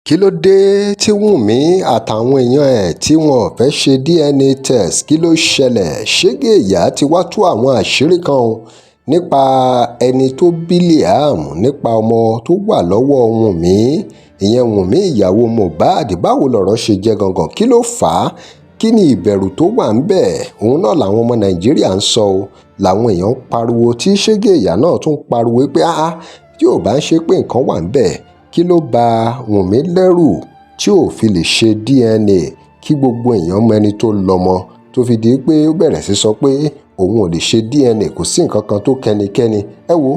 Kí ló dé tí Wumi àtàwọn èèyàn ẹ̀ tí wọn ò fẹ́ẹ́ ṣe DNA test? Kí ló ṣẹlẹ̀? Sẹ́gẹ́ ìyá tí wàá tú àwọn àṣírí kan nípa ẹni tó bí Liam, nípa ọmọ tó wà lọ́wọ́ Wumi, ìyẹn Wumi ìyàwó Mohbad. Báwo lọ̀rọ̀ ṣe jẹ́ gangan? Kí ló fà á? Kí ni ìbẹ̀rù tó wà ńbẹ̀? Òun náà làwọn ọmọ Nàìjíríà ń sọ ọ́, làwọn èèyàn ń pariwo, tí Sẹ́gẹ́ ìyá náà tún pariwo pé áá, tí ò bá ń ṣe pé nǹkan wà ńbẹ̀, kí ló bá Wumi lẹ́rù tí ò fi lè ṣe DNA kí gbogbo èèyàn mọ ẹni tó lọ́mọ, tó fi di pé ó bẹ̀rẹ̀ sí sọ pé òun ò lè ṣe DNA, kò sí nǹkan kan tó kẹ́nikẹ́ni. Ẹ wo,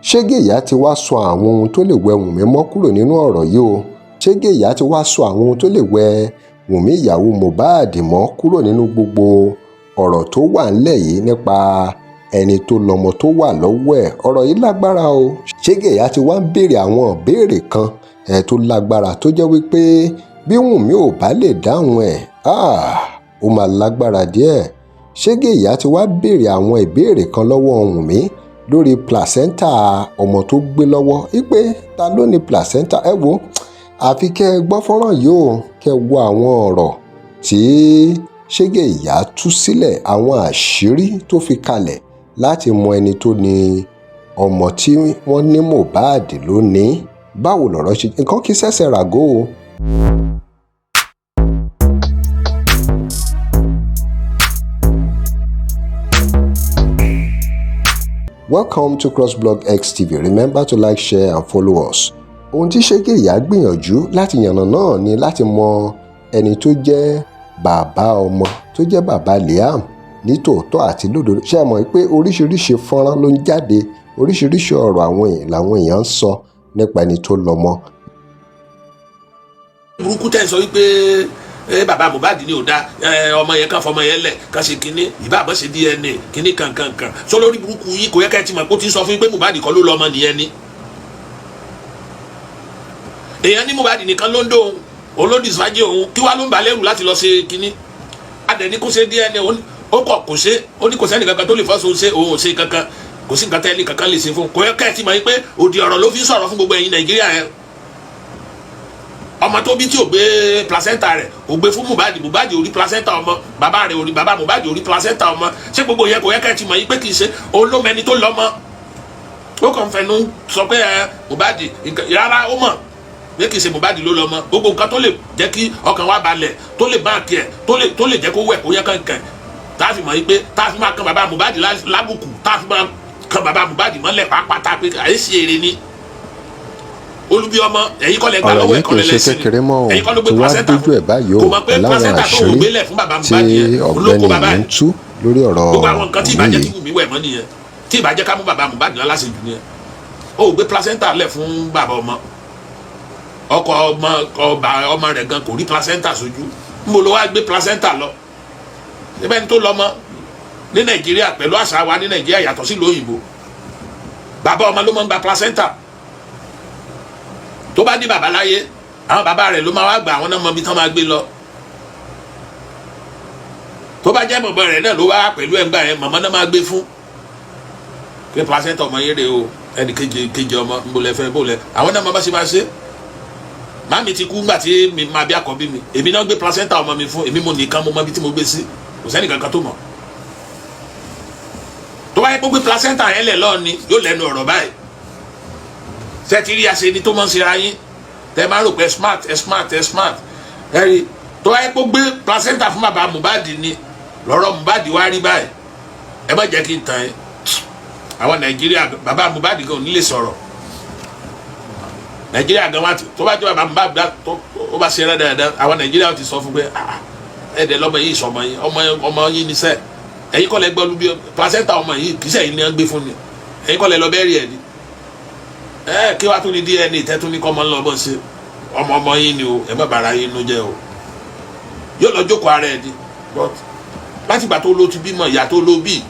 Sẹ́gẹ́ ìyá ti wá sọ àwọn ohun tó lè wẹ Wumi mọ́ kúrò nínú ọ̀rọ̀ yìí o. Sẹ́gẹ́ ìyá ti wá sọ àwọn ohun tó lè wẹ Wumi ìyàwó Mohbad mọ́ kúrò nínú gbogbo ọ̀rọ̀ tó wà ńlẹ̀ yìí nípa ẹni tó lọ́mọ tó wà lọ́wọ́ ẹ̀. Ọ̀rọ̀ yìí lágbára o. Sẹ́gẹ́ ìyá ti wá ń béèrè àwọn ìbéèrè kan ẹ̀ tó lágbára, tó jẹ́ wípé bí Wumi ò bá lè dáhùn ẹ̀, ó máa lágbára díẹ̀. Sẹ́gẹ́ ìyá ti wá béèrè àwọn ìbéèrè kan lọ́wọ́ Wumi lórí placenta ọmọ tó gbé lọ́wọ́, wípé ta ló ní placenta? Ẹ wo, àfi kẹ́ ẹ gbọ́ fọ́nrán yìí o, kẹ́ ẹ wo àwọn ọ̀rọ̀ tí Sẹ́gẹ́ ìyá tú sílẹ̀, àwọn àṣírí tó fi kalẹ̀ láti mọ ẹni tó ní ọmọ tí wọ́n ní Mohbad ló ní. Báwo lọ̀rọ̀ ṣe nǹkan kí sẹ́sẹ̀ ràgó o. Welcome to CrossBlog X TV. Remember to like, share and follow us. Ohun tí Sẹ́gẹ́ ìyá gbìyànjú láti yànnà náà ni láti mọ ẹni tó jẹ́ bàbá ọmọ, tó jẹ́ bàbá Liam ní tòótọ́ àti lódodo. Ṣé ẹ mọ̀ pé oríṣiríṣi fọ́nrán ló ń jáde, oríṣiríṣi ọ̀rọ̀ àwọn èèyàn làwọn èèyàn ń sọ nípa ẹni tó lọ́mọ. Burúkú tẹ́ ń sọ wípé bàbá Mohbad ní ò dá ọmọ yẹn, kàn fọmọ yẹn lẹ̀, kàn ṣe kínní, ìbá àbọ̀ ṣe DNA kínní kankankan sọ lórí burúkú yìí. Kò yẹ ká ẹ ti mọ̀ pé ó ti sọ fún yín pé Mohbad kọ́ ló lọ́mọ nìyẹn ni. Èèyàn ní Mohbad nìkan ló ń dóhun, òun ló dìsfájì òun, kí wàá ló ń bà lẹ́rù láti lọ ṣe kínní? Adẹ̀ní kó ṣe DNA, ó kọ̀ kò ṣe. Ó ní kò sẹ́ni kankan tó lè fọ́ sóun ṣe, òun ò ṣe kankan, kò sí nǹkan tẹ́lẹ̀ kankan lè ṣe fún un. Kò yẹ ká ẹ ti mọ̀ pé òdì ọ̀rọ̀ ló fi ń sọ̀rọ̀ fún gbogbo ẹ̀yin Nàìjíríà yẹn. Ọmọ tó bí tí ò gbé placenta rẹ̀, ò gbé fún Mohbad. Mohbad ò rí placenta ọmọ, bàbá rẹ̀ ò rí, bàbá Mohbad ò rí placenta ọmọ. Ṣé gbogbo yẹn kò yẹ ká ẹ ti mọ̀ yín pé kì í ṣe òun ló mẹni tó lọ́mọ? Ó kàn fẹnu sọ pé ẹ Mohbad rárá, ó mọ̀ pé kì í ṣe Mohbad ló lọ́mọ. Gbogbo nǹkan tó lè jẹ́ kí ọkàn wa balẹ̀, tó lè báàkì ẹ̀, tó lè jẹ́ kó wẹ̀ kó yẹ kankan, tá a fi mọ̀ yín pé tá a fi máa kan bàbá Mohbad lábùkù, tá a fi máa kan bàbá Mohbad mọ́lẹ̀ pàápàá, tá a pé àyè sí èrè ni olùbí ọmọ. Ẹ̀yin kọ́ lẹ gbà Ọ̀rọ̀ lọ́wọ́ yìí ẹ̀kọ́ kì í lẹ ṣe lẹ́sìn kékeré mọ́ o, ẹ̀yin kọ́ ló gbé tí wàá placenta dójú fún ẹ̀ báyìí o, kò mọ̀ pé pẹ̀lú àwọn placenta tó àṣírí gbélẹ̀ fún bàbá tí Mohbad yẹn olóko ọ̀gbẹ́ni bàbá yìí ń ẹ̀. tú lórí ọ̀rọ̀ Gbogbo àwọn nǹkan tí Wùmí ìbàjẹ́ yìí. tí Wùmí wẹ̀ mọ́ nìyẹn, tí ìbàjẹ́ ká mú bàbá Mohbad lálásìjù nìyẹn. Ó gbé placenta lẹ̀ fún bàbá ọmọ, ọkọ ọmọ, ọba ọmọ rẹ̀ gan kò rí placenta sójú. Níbo ló wá gbé placenta lọ? Síbẹ̀ ní tó lọ́mọ ní Nàìjíríà, pẹ̀lú àṣà wa ní Nàìjíríà yàtọ̀ sí lóyìnbó, bàbá ọmọ ló máa ń gba placenta. Tó bá ní bàbá láyé, àwọn bàbá rẹ̀ ló máa wá gbà, àwọn náà mọ ibi tán máa gbé lọ. Tó bá jẹ́ mọ̀mọ́ rẹ̀ náà ló wá pẹ̀lú ẹ̀ngbà yẹn, mọ̀mọ́ náà máa gbé fún pé placenta ọmọ yẹn rè o. Ẹnì kejì kejì ọmọ ń bolẹ̀ fẹ́ bolẹ̀, àwọn náà máa bá ṣe máa ṣe. Màmí ti kú ńgbà tí mi máa bí àkọ́bí mi, èmi náà gbé placenta ọmọ mi fún. Èmi mo nìkan mo mọ ibi tí mo gbé sí, kò sẹ́ni kankan tó mọ̀. Tó bá yẹ kó gbé placenta yẹn lẹ̀ lọ́ọ̀ ni yóò lẹ́nu ọ̀rọ̀ báyìí. Sẹ́tìrì àṣeni tó máa ń ṣera yín, tẹ́ máa ń rò pé smart, ẹ smart, ẹ smart, ẹ rí. Tó bá yẹ kó gbé placenta fún bàbá Mohbad ni lọ́rọ̀ Mohbad wá rí báyìí, ẹ má jẹ́ kí n tàn yín, àwọn Nàìjíríà, bàbá Mohbad gan ò ní lè sọ̀rọ̀. Nàìjíríà gan wa, tó bá jẹ́ bàbá Mohbad tó ó bá ṣe rẹ́ dáadáa, àwọn Nàìjíríà ti sọ fún pé ẹ̀ẹ́dẹ̀ lọ́mọ yìí sọmọ yín, ọmọ ọmọ yín ní sẹ́ẹ̀. Ẹ̀yin kọ́ lẹ gbọ́ lu bí placenta ọmọ yìí, kì í sẹ́yìn ní wọ́n gbé fún ni, ẹ̀yin kọ́ lẹ lọ bẹ́ẹ̀rì ẹ̀ ni. Ẹ kí wàá tún ní DNA tẹ́tún ní kọ́ ọmọ ńlọ bọ́ sí ọmọ ọmọ yín ni o. Ẹ má bàrà yín inú jẹ́ o, yóò lọ jókòó ara ẹ̀ ni. But láti ìgbà tó ló ti bímọ, ìyá tó ló bí,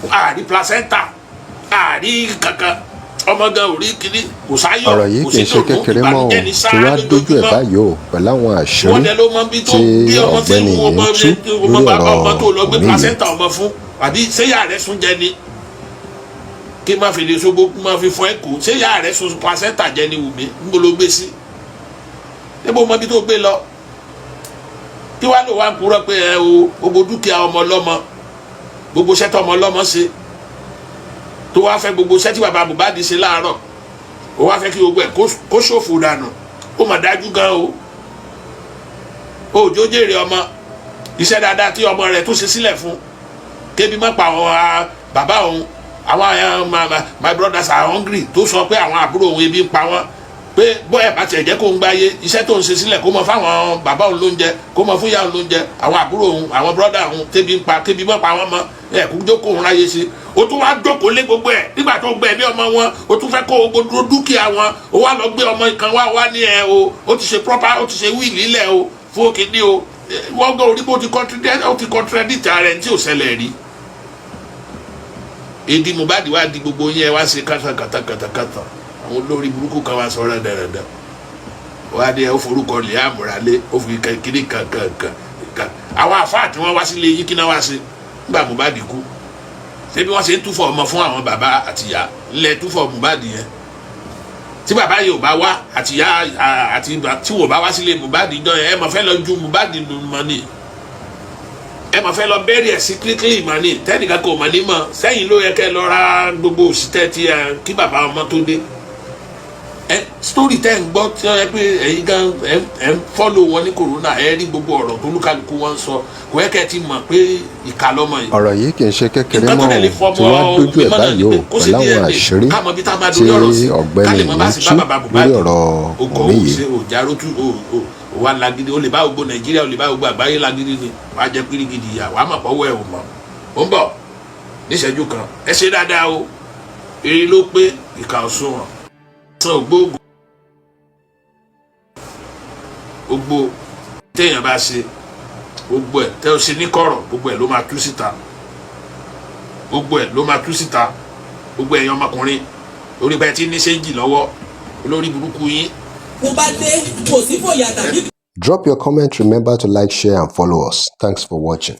àrí placenta, àrí kankan, ọmọ gan ò rí kíní, kò sáyọ̀, Ọ̀rọ̀ yìí kò kì í sí ṣe dùnú, kékeré mọ́ o, ìbànújẹ́ ní tí sáá wàá dójú ẹ̀ lójoojúmọ́. báyìí o, pẹ̀lú àwọn àṣírí Wọ́n dẹ ló mọ bí tó tí bí ọmọ tí ọ̀gbẹ́ni yìí ọmọ ń tú ọmọ lórí bàbá ọ̀rọ̀ ọmọ tó lọ gbé Wùmí yìí. placenta ọmọ fún, àbí ṣéyà rẹ̀ sún jẹ ni? Kí má fi lè ṣogbo, kí má fi fọ ẹ kó, ṣé ìyá rẹ sun placenta jẹ ni? Wùmí, ń bolo gbé sí? Níbo mọ ibi tó gbé lọ? Kí wàá lò wá ń purọ́ pé ẹ o, gbogbo dúkìá ọmọ ọlọ́mọ, gbogbo iṣẹ́ tó ọmọ ọlọ́mọ ṣe, tó wá fẹ́, gbogbo iṣẹ́ tí bàbá Mohbad ṣe láàárọ̀, ó wá fẹ́ kí gbogbo ẹ̀ kó ṣòfò dànù. Ó mà dájú gan o. Òjò jèrè ọmọ, iṣẹ́ dáadáa tí ọmọ rẹ̀ tó ṣe sílẹ̀ fún, kébi má pa àwọn bàbá òun, àwọn "my brothers are hungry" tó sọ pé àwọn àbúrò òun, ebi ń pa wọ́n, pé bóyá bá tiẹ̀ jẹ́ kó ń gbáyé, iṣẹ́ tó ń ṣe sílẹ̀, kó mọ fáwọn bàbá òun lóúnjẹ, kó mọ fún ìyá òun lóúnjẹ, àwọn àbúrò òun, àwọn brother òun tébi ń pa, kébi má pa wọ́n mọ́. Ẹ̀ kú jókòó òun ráyé ṣe. O tún wá jókòó lé gbogbo ẹ̀ nígbà tó gbẹ ẹbí ọmọ wọn, o tún fẹ́ kó gbogbo dúkìá wọn. O wá lọ gbé ọmọ kan wá wá ní ẹ o, ó ti ṣe proper, ó ti ṣe will lẹ̀ o fún òkèdè o. Wọ́n gbọ́ orí bó ti contradict, ó ti contradict ara ẹ̀ tí ò ṣẹlẹ̀ rí. Èdè Mohbad wá di gbogbo yẹn wá ṣe kàtàkàtàkàtàkàtà. Àwọn olórí burúkú kan wá sọ̀rọ̀ dandan wá ní ẹ, ó forúkọ Liam ralé, ó fi kékeré kankankan. Àwọn àfáà tí wọ́n wá sílé yín, kí náà wá sí nígbà Mohbad kú? Ṣé bí wọ́n ṣe ń túfọ̀ ọmọ fún àwọn bàbá àtìyá ńlẹ̀ túfọ̀ Mohbad yẹn? Tí bàbá yìí ò bá wá, àtìyá àti tí wò bá wá sílé Mohbad jọ yẹn, ẹ mọ̀ fẹ́ lọ ju Mohbad nù mọ́ ni, ẹ mọ̀ fẹ́ lọ bẹ́ẹ̀rì ẹ̀ secretly mọ̀ ni, tẹ́nìkan kò mọ̀ ní mọ̀ sẹ́yìn ló yẹ kẹ́ lọ ra gbogbo òṣìṣẹ́ tí ẹ kí bàbá ọmọ tó dé. Ẹ story tẹ́ ń gbọ́ tí wọ́n yẹ pé ẹ̀yin gan ẹ̀ ń follow wọn ní coroner, ẹ rí gbogbo ọ̀rọ̀ tó lúkàlùkù wọn sọ, kò yẹ kẹ́ ẹ ti mọ̀ pé ìkà lọ́mọ yìí. Ọ̀rọ̀ yìí kì í ṣe kékeré Nǹkan tó mọ́ dẹ̀ lè o, fọmọ tí wọ́n á dójú ẹ̀ mímọ́ náà ni báyìí o pé kó ṣe pẹ̀lú àwọn DNA, àṣírí ká mọ bí tá a máa tí dorí ọ̀rọ̀ sí, ká ọ̀gbẹ́ni lè mọ bá yìí sì tú bá bàbá Mohbad. lórí ọ̀rọ̀ Okò Wùmí yìí. ṣe òjàrò tú o wà lágídí, o lè bá gbogbo Nàìjíríà, o lè bá gbogbo àgbáyé lágídí ni, wàá jẹ pírígìdì ìyà, wàá mọ̀ pọ́wọ́ ẹ̀ ò mọ̀. Ó ń bọ̀ níṣẹ́jú kan. Ẹ ṣe dáadáa o. Eré ló pé ìkà òṣùwọ̀n san ògbóògùn. Gbogbo téèyàn bá ṣe, gbogbo ẹ̀ tẹ́ o ṣe ní kọ̀rọ̀, gbogbo ẹ̀ ló máa tú síta, gbogbo ẹ̀ ló máa tú síta. Gbogbo ẹ̀yin ọmọkùnrin orí bẹ́ẹ̀ tí ní ṣéǹjì lọ́wọ́, olórí burúkú yín. Mo bá dé, kò sí fòyà tàbí Drop your comment. Remember to like, share, and follow us. Thanks for watching.